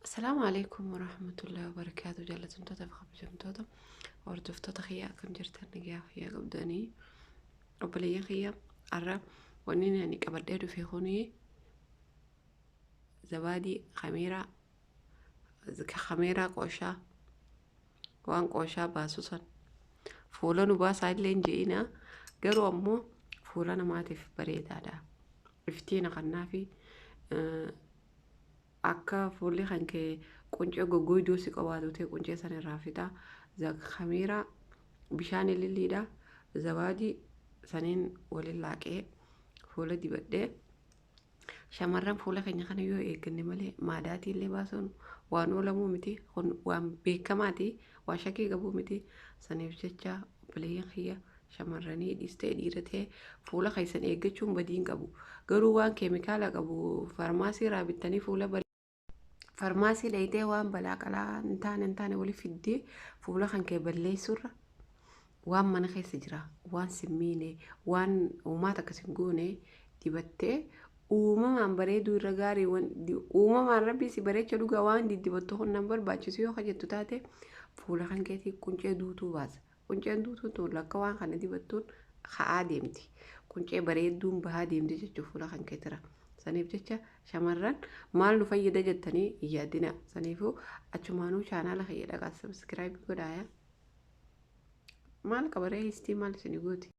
Assalaamu alaikum warahmatullahi wabarakaatu. Jaallatamtoota fi kabajamtoota hordoftoota kiyya, akkam jirtan? Nagaa fayyaa qabdanii? Obboleeyyan kiyya, har'a wanni ani qabadhee dhufe kuni zabaadii kameeraa, kameeraa qooshaa, waan qooshaa baasu san fuula nu baasaa illee hin je'ina, garuu ammoo fuula namaatiif bareedaadha. Iftiina kannaafi akka fuulli kan kee quncee goggoyduu si qabaatu ta'e quncee san irraa fixa. Kameeraa, bishaan ililliidha. Zabaadii saniin waliin laaqee fuula dibadhee. Shamarran fuula keenya kana yoo eegganne malee maadaatii illee baasuun waan oolamuu miti. Kun waan beekamaati. Waan shakkii qabuu miti. Saniif jecha obboleeyyan kiyya, shamarranii dhiistee dhiira ta'e, fuula keessan eeggachuun badii hin qabu. Garuu waan keemikaala qabu farmaasii irraa bittanii fuula farmaasii dhayitee waan balaa qalaa hin taane wali fiddee fuula kan kee balleessuurra, waan mana keessa jira, waan simmiine, waan uumaata akkas hin goone dibattee uumamaan bareeduu irra gaarii. Uumamaan rabbi si bareecha dhugaa. Waan diddibattu kun nan barbaachisu yoo jettu taate, fuula kan keetii quncee duutuu baasa. Qunceen duutuun tun lakka waan kana dibattuun ka'aa deemti. Quncee bareedduun bahaa deemti jechuudha fuula kan keetira. Saniif jecha shamarran, maal nu fayyada jettanii hin yaadina. Saniifuu achumaanuu chaanaala kiyya dhaqaa subscribe godhaaya. Maal qabaree histii maal isin gooti?